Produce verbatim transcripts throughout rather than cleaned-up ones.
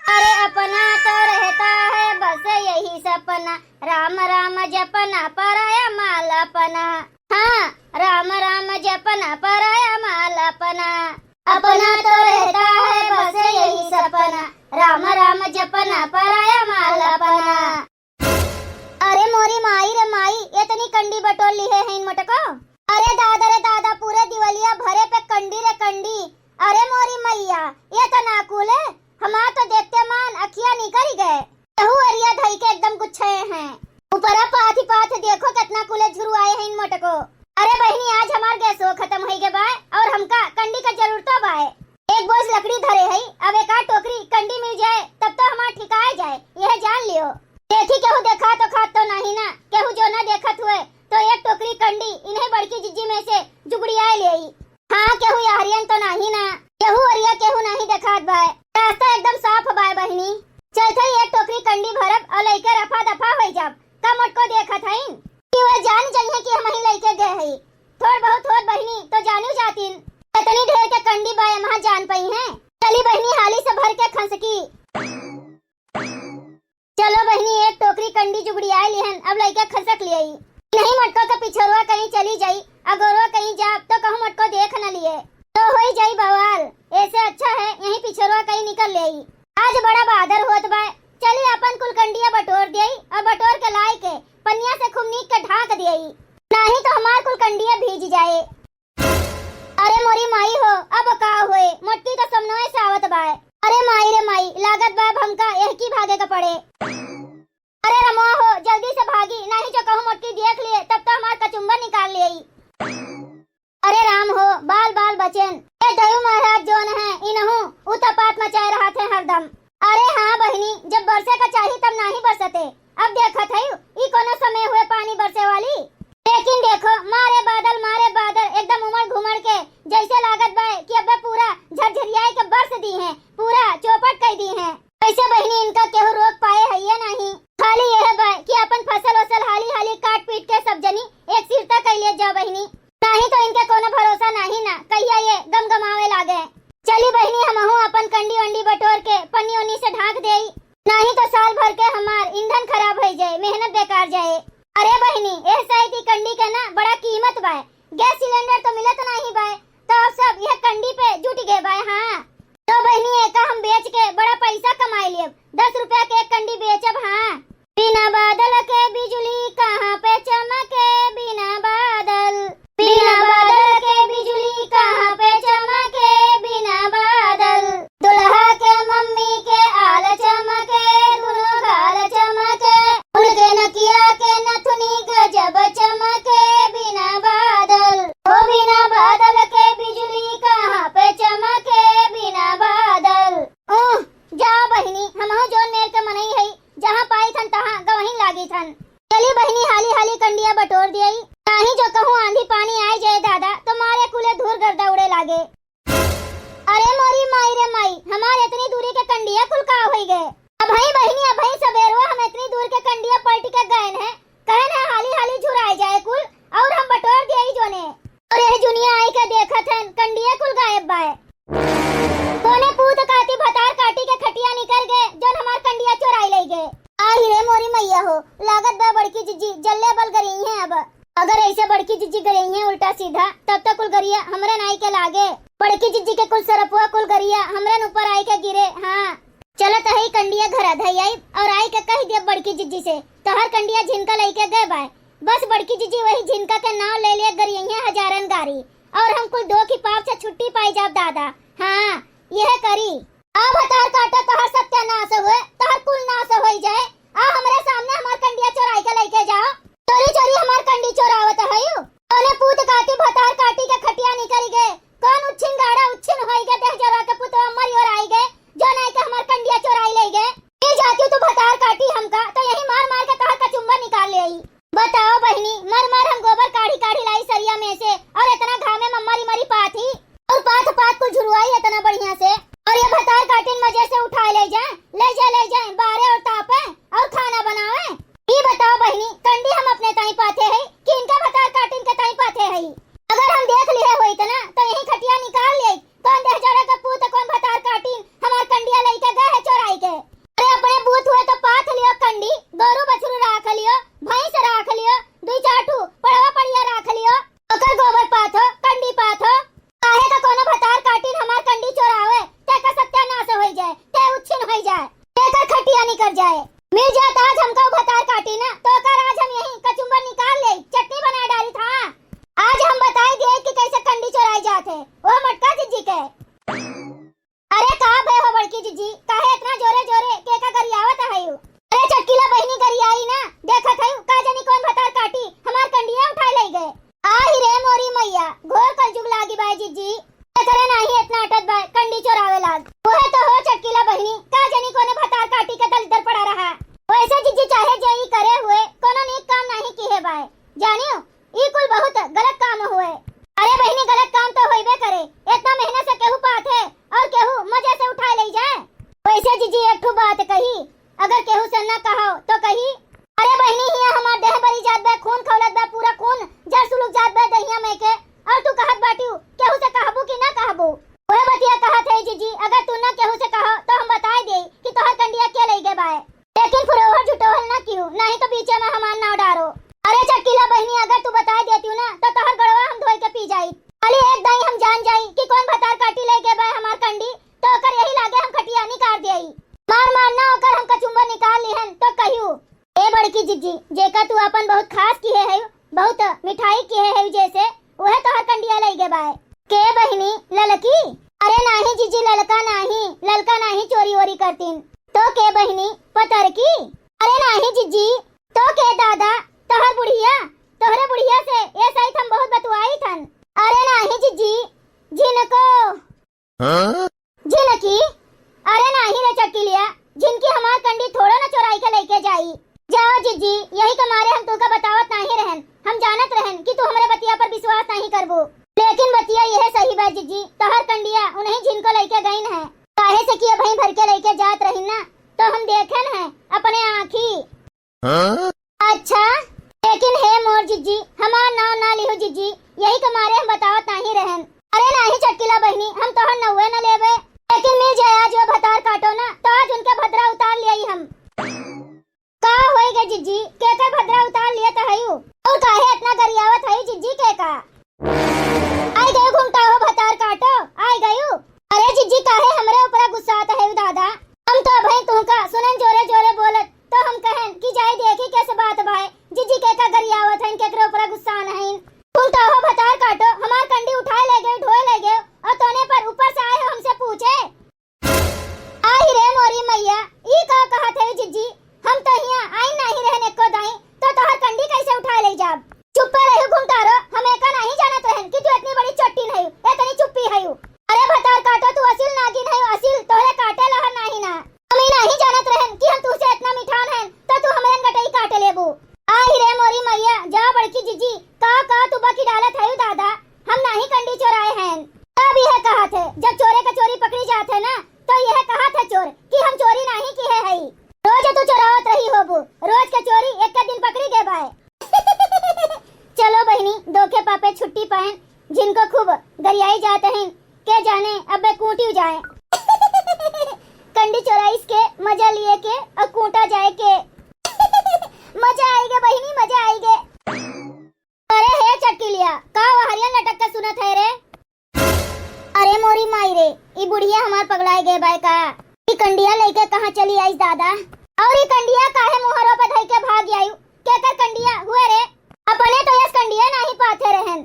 अरे अपना तो रहता है बस यही सपना, राम राम जपना पराया माल अपना। हाँ, राम राम जपना पराया माल अपना। अपना तो रहता है बस यही सपना, राम राम जपना पराया माल अपना। अरे मोरी माई रे माई, एतनी कंडी बटोर लिहे हईन मोटको। अरे दादा रे दादा, पूरे दिवलिया भरे पे कंडी रे कंडी। अरे मोरी मइया, ये तो ना कुले, हमार तो देखते मान अखिया निकरी गए। तहु अरिया धई के एकदम गुच्छे हैं। ऊपरा पाथी पाथ देखो केतना कुले झुरवाए हईन मोटको। अरे बहिनी, आज हमार गैसो खतम होई गे बाय और हमका कंडी का जरूरतो बाय। एक बोझ लकड़ी धरे हई, अब एक आध टोकरी कंडी मिल जाए तब तो हमार ठिकाए जाए, यह जान लियो। देखी केहू देखा तो खात तो नाही ना, केहू जो ना देखत हुए तो एक टोकरी कंडी इन्हें बड़की जिज्जी में से जुगड़ियाए लेई। हाँ, केहू याहरियन तो नाही ना, केहू अरिया केहू नाही देखात बाय। रास्ता एकदम साफ बाय बहिनी। चलत हई एक टोकरी कंडी भरब और लइके रफा दफा होई जाब। का मोटको देखत हईन कि वह जान जइहें कि हमही लइके गए हई। थोड़ बहुत होत बहिनी तो जानियो जातिन। इतनी ढेर के कंडी बाय, महा जान पइहें। चली बहिनी, हाली से भर के खसकी। चलो बहिनी, एक टोकरी कंडी जुगड़ियाए लिहन, अब लइके खसक लियई। नहीं मोटको के पिछोरवा कहीं चली जाई, अगोरवा कहीं जाब तो कहूँ मोटको देख न लिए, तो होई जाई बवाल। ऐसे अच्छा है यहीं पिछोरवा कहीं निकल लेई। आज बड़ा बादर होत बाय, चली अपन कुल कंडिया बटोर देई और बटोर के लाए के पनिया से खूब नीक के ढाक देई, नाही तो हमार कुल कंडिया भीज जाए। अरे मोरी माई हो, अब का होए, मोटकी तो समनोए से आवत बाय। अरे माई रे माई, लागत बा अब हमका एहकी भागे के पड़े। अरे रमवा हो, जल्दी से भागी, नाही जो कहूँ मोटकी देख लिए तब तो हमार कचुम्बर निकाल लेई। अरे राम हो, बाल बाल बचेन, ए दयू महाराज जोन है इनहू उतपात मचाए रहत है हरदम। अरे हाँ बहिनी, जब बरसे का चाही तब नाही बरसते। अब देखत हई, ई कोनो समय हुए पानी बरसे वाली? लेकिन देखो, मारे बादल, मारे बादल, एकदम उमड़ घुमड़ के, जैसे लागत बाय कि अबे पूरा झरझरियाए के बरस दीहें, पूरा चौपट कई दीहें। वैसे बहिनी, इनका केहू रोक पाए है ये नाही। खाली यह बाय कि अपन फसल वसल हाली हाली काट पीट के सब जनी एक सिरता कई ले जाओ बहिनी। नाही तो इनके कोनो भरोसा नाही ना, कहिया ये गमगमावे लागे। चली बहिनी, हमहू अपन कंडी वंडी बटोर के पन्नी ओन्नी से ढाक देई, नाही तो साल भर के हमार ईंधन खराब होई जाए, मेहनत बेकार जाए। अरे बहिनी, एह साइड की कंडी के ना बड़ा कीमत बाय, गैस सिलेंडर तो मिलत नाही बाय, तो अब सब यह कंडी पे जुट गए बाय। हाँ, तो बहिनी, एका हम बेच के बड़ा पैसा कमाई लेब, दस रुपया के एक कंडी बेचब। हाँ। बिना बादल के बिजुली कहाँ पे चमके, बिना बादल, बिना बादल के बिजुली कहाँ पे चमके, बिना बादल। दुल्हा के मम्मी के आल चमके, दुनो गाल चमके, उनके नकिया के नथुनी गजब चमके, बिना बादल, ओ बिना बादल के बिजुली कहाँ पे चमके, बिना बादल। ओह, जा बहिनी, हमहू जौन मेर के मनई हई, जहाँ पाई थन तहाँ गवहिन लागी थन। चली बहिनी, हाली हाली कंडिया बटोर दियई, नाही जो कहूँ आंधी पानी आए जाए दादा, तो मारे कुले धूर गर्दा उड़े लागे। अरे मोरी माई रे माई, हमार इतनी दूरी के कंडिया कुल का होई गए? अबहीं बहिनी, अबहीं सबेरवा हम इतनी दूर के कंडिया पलट के गए हैं, कहन है हाली हाली झुराए जाए कुल, और हम बटोर दियई जोने। और यह जुनिया आई के देखत हन, कंडिया कुल गायब बाय। कोने पूत काटी भतार काटी के खटिया निकर गए, जोन हमार कंडिया चोराई लई गए। आही रे मोरी मैया हो, लागत बा बड़की जिज्जी जल्ले बल गरी हैं अब। अगर ऐसे बड़की जिज्जी गरी हैं उल्टा सीधा, तब तो कुल गरिया हमरे नाई के लागे। बड़की जिज्जी के कुल सरपुआ कुल गरिया हमरे न ऊपर आई के गिरे। हाँ, चलत है कंडिया घर धई आई और आई के कह दिया बड़की जिज्जी से, तोहर कंडिया झिनका लई के गए बाय। बस बड़की जिज्जी वही झिनका के नाव ले लिए गरिया हजारन गारी। और हम कुल दो की पाप से छुट्टी पाई जाब दादा। हाँ, यह करी। आ भतार काटा, तोहर सत्यानाश हुए, तोहर कुल नाश होई जाए। आ हमरे सामने हमार कंडिया चोराई के लइके जाओ। चोरी चोरी हमार कंडी चोरावत हयू। तोने पूत काटी भतार काटी के खटिया निकरी गए। कौन उच्छिन गाड़ा उच्छिन होई गए, देह जरा के पुतवा मरी और आई गए, जो नाई के हमार कंडिया चोराई ले गए। ए जाती तू भतार काटी हमका, तो यही मार मार के तोहर कचुम्बर निकाल ले आई। बताओ बहिनी, मर मर हम गोबर काढ़ी काढ़ी लाई सरिया में से, और इतना घामे में मरी मरी पाथी, और पाथ पाथ कुल झुरवाई इतना बढ़िया से, और ये भतार काटिन मजे से उठाए ले जाए, ले जाए, ले जाए, बारे और तापे और खाना बनावे। ई बताओ बहिनी, कंडी हम अपने ताई पाथे है कि इनका भतार काटिन के ताई पाथे है? अगर हम देख लिहे होइत ना, तो यही खटिया निकाल मर जाए। मिल जात आज हमका उ भतार काटी ना, तो ओकर आज हम यहीं कचुम्बर निकाल ले, चटनी बनाए डारी था। आज हम बताई दिए कि कैसे कंडी चोराई जात है, वो मोटका जिज्जी के। अरे का भय हो बड़की जिज्जी, काहे इतना जोरे जोरे के का गरियावत हयू? अरे चटकीला बहिनी गरियाई ना, देखत हयू का जानी कौन भतार काटी हमार कंडिया उठाए लई गए। आही रे मोरी मैया, घोर कलजुग लागी बाय जिज्जी। एकरे नाही इतना अटत बाय, कंडी चोरावे लाग। ओहे तो हो चटकीला बहिनी, का जानी कोने भतार काटी के दलिद्दर पड़ा रहा। वैसे जिज्जी चाहे जे ई करे हुए, कोनो नीक काम नाही किहे बाय। जानियो, ई कुल बहुत गलत काम हुए। अरे बहिनी, गलत काम तो होइबे करे, इतना मेहनत से केहू पात है और केहू मजे से उठाए लई जाए। वैसे जिज्जी एक ठो बात कही, अगर केहू से न कहो तो कही, "अरे बहिनी, हिया हमार देह बरी जात बा, खून खौलत बा, पूरा खून जर सुलुक जात बा दहिया में के, और तू कहत बाटिउ केहू से कहबू कि ना कहबू?" वह बतिया कहत है जिज्जी, अगर तू ना केहू से कहो तो हम बताए दे कि तोहर कंडिया के लई गए बाय। लेकिन फुरोहर झुटोहल ना कियो, नाही तो बीचे में हमार नाव डारो। अरे चटकीला बहिनी, अगर तू बताए देतिउ ना तो तोहर गड़वा हम धोई के पी जाई। खाली एक दाई हम जान जाई कि कौन भतार काटी लई गए बाय हमार कंडी, तो ओकर यही लागे हम खटिया निकाल दियाई। मार मार ना ओकर हम कचुम्बर निकाल लिहन तो कहियो। ए बड़की जिज्जी, जेका तू अपन बहुत खास किहे है, बहुत मिठाई किहे है जैसे, वह तोहर कंडिया लई गे बाय। के बहिनी, ललकी? अरे नाही जिज्जी, ललका नाही, ललका नाही चोरी वोरी करतीन। तो के बहिनी, पतरकी? अरे नाही जिज्जी, तो के दादा, तोहर बुढ़िया, तोहरे बुढ़िया से ये सहित हम बहुत बतुआई थन। अरे नाही जिज्जी, जिनको हाँ? जिनकी? अरे नाही रे चटकिलिया, जिनकी हमार कंडी थोड़ो न चोराई के लइके जाई। जाओ जिज्जी, यही के मारे हम तुका बतावत नाही रहन, हम जानत रहन कि तू हमरे बतिया पर विश्वास नाही करबू। लेकिन बतिया यह सही बा जिज्जी, तोहर कंडिया उन्हीं झिनको लइके गईन है, काहे से कि अबहीं भर के लइके जात रहिन ना, तो हम देखन है अपने आँखी। हाँ? अच्छा, लेकिन हे मोर जिज्जी, हमार नाव ना लिहो जिज्जी, यही के मारे हम बतावत नाही रहन। अरे नाही चटकिला बहिनी, हम तोहर नउवे न लेबे, लेकिन मिल जाए आज वो भतार काटो ना, तो आज उनके भद्रा उतार लियाई हम। का होई गे जिज्जी, केकर भद्रा उतार लिए तो हयू? और काहे इतना गरियावत हयू जिज्जी के का? आई गयो घुमटा हो भतार काटो, आई गयो। अरे जिज्जी काहे हमरे ऊपर गुस्सात है दादा? हम तो अबहीं तुहका सुनन जोरे जोरे बोलत, तो हम कहन कि जाई देखी कैसे बात बाय। जिज्जी के का गरियावत हन, केकरे ऊपर गुस्सा नहीं। तुम तो हो भतार काटो, हमार कंडी उठाए ले गयो, ढोए ले गयो, और तोने पर ऊपर से आए हो हमसे पूछे। आई रे मोरी मैया, ई का कहत है जिज्जी? हम तो हियां आइन नाही रहन एको दाई, तो तोहर कंडी कैसे उठा ले जाब? चुप्पे रहियो घुमटारो, हम एका नाही जानत रहन कि तू इतनी बड़ी चोट्टिन हयू, इतनी चुप्पी हयू। अरे भतार काटो, तू असिल नागिन हयू, असिल, तोहरे काटे लहर नाही ना। हम ई नाही जानत रहन कि हम तुहसे इतना मिठान हन, तो तू हमरन गटई काटे लेबू। आई रे मोरी मैया, जा बड़की जिज्जी, का का तू बकी डालत हयू दादा, हम नाही कंडी चोराए हन। तब यह कहत है, जब चोरे के चोरी पकड़ी जात है ना, तो यह कहत है चोर कि हम चोरी नाही किहे हई। रोज तू चोरावत रही होबू, रोज के चोरी एक दिन पकड़ी गे बाय। चलो बहिनी, दोखे पापे छुट्टी पाएन, जिनको खूब गरियाई जात हैं, के जाने अबे कूटी जाए। कंडी चोराइस के मजा लिए के और कूटा जाए के। मजा आइगे बहिनी, मजा आइगे। अरे हे चटकिलिया, का वहरिया लटक के सुनत है रे? अरे मोरी माई रे, ई बुढ़िया हमार पगलाए गए बाय का? ई कंडिया लइके कहाँ चली आइस दादा? और ई कंडिया काहे मुहरो पे धइ के भाग आयु? केकर कंडिया हुए रे? अपने तो यस कंडिया नाही पाथे रहन।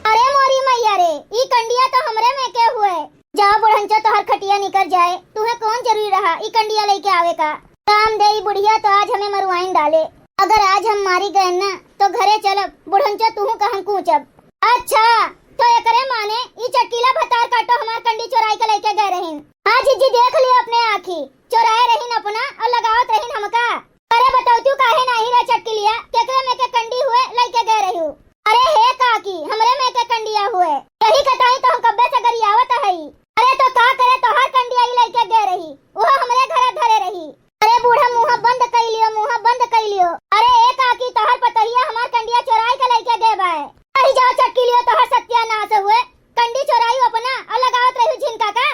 अरे मोरी मैया रे, ई कंडिया तो हमरे में के हुए। जाओ बुढ़ंचो, तोहर खटिया निकर जाए, तुहे कौन जरूरी रहा ई कंडिया लइके आवे का? काम दे, ई बुढ़िया तो आज हमें मरुआइन डाले। अगर आज हम मारी गए ना, तो घरे चलब, बुढ़ंचो तुहू कहम कूचब। अच्छा, तो एकरे माने ई चटकीला भतार काटो हमार कंडी चोराई के लइके गए रहिन। हाँ जिज्जी, देख लियो अपने आँखी, चोराए रहिन अपना और लगावत रहिन हमका। अरे बतौतियो काहे नाही रे चटकिलिया, केकरे में के कंडी हुए लइके गए रहियो? अरे हे काकी, हमरे में के कंडिया हुए, यही कताई तो हम कब्बे से गरियावत हई। अरे तो का करे, तोहार कंडिया ई लइके गए रही, वो हमरे घरे धरे रही। अरे बूढ़ा, मुँह बंद कइ लियो, मुँह बंद कइ लियो। अरे ए काकी, तोहार पतोहिया हमार कंडिया चोराई के लइके गए बाय। अरे जाओ चटकिलियो, तोहार सत्यानाश हुए, कंडी चोराई अपना और लगावत रही झिनका का।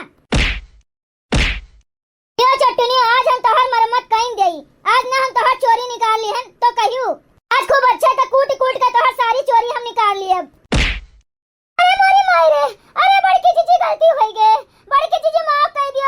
यो चटनी, आज हम तोहर मरम्मत कइन देई। आज ना हम तोहर चोरी निकाल लिहन तो कहियो, आज खूब अच्छे से कूट कूट के तोहर सारी चोरी हम निकाल लियब। अरे मोरी माई रे, अरे बड़की जीजी गलती होई गे, बड़की जीजी माफ कर दियो।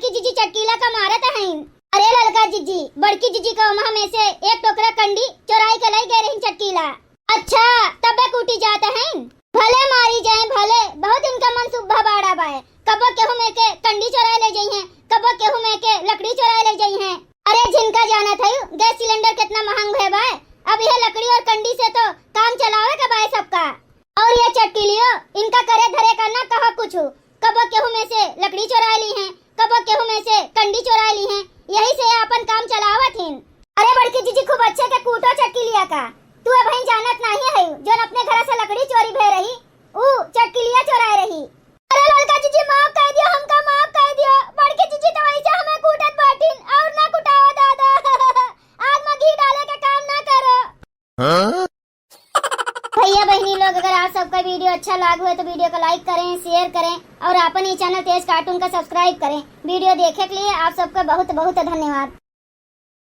जीजी चटकीला का मारत हईन। अरे ललका जीजी, बड़की जीजी का ओमहा में से एक टोकरा कंडी चोराई के लई गए रहीन चटकीला। अच्छा, तबे कूटी जात हईन। भले मारी जाए भले, बहुत इनका मन सुब्भा बाड़ा बाए। कबो केहू में के कंडी चोराए ले जइहें, कबो केहू में के लकड़ी चोराए ले जइहें। अरे जिनका जानत हई, गैस सिलेंडर कितना महंग भए बाए, अब यह लकड़ी और कंडी से तो काम चलावे के बाए सबका। और ये चटकीलियो, इनका करे धरे का ना कहो कुछ, कबो केहू में से लकड़ी चोराए लीहें, कबो केहू में से कंडी चोराए लीहें, यही से ये अपन काम चलावत हिन। अरे बड़की जीजी, खूब अच्छे के कूटो चटकीलिया का, तू अबहिन जानत नाही है, जोन अपने घर से लकड़ी चोरी भय रही, ऊ चटकीलिया चोराए रही। अरे ललका जीजी, माफ कर दियो, हमका माफ कर दियो। बड़की जीजी तो वैसे हमें कूटत बाटिन, और ना कुटाओ दादा। आग में घी डाले के काम ना करो। हाँ? भैया बहनी लोग, अगर आप सबका वीडियो अच्छा लाग हुए तो वीडियो को लाइक करें, शेयर करें और अपन ही चैनल तेज कार्टून का सब्सक्राइब करें। वीडियो देखे के लिए आप सबका बहुत बहुत धन्यवाद।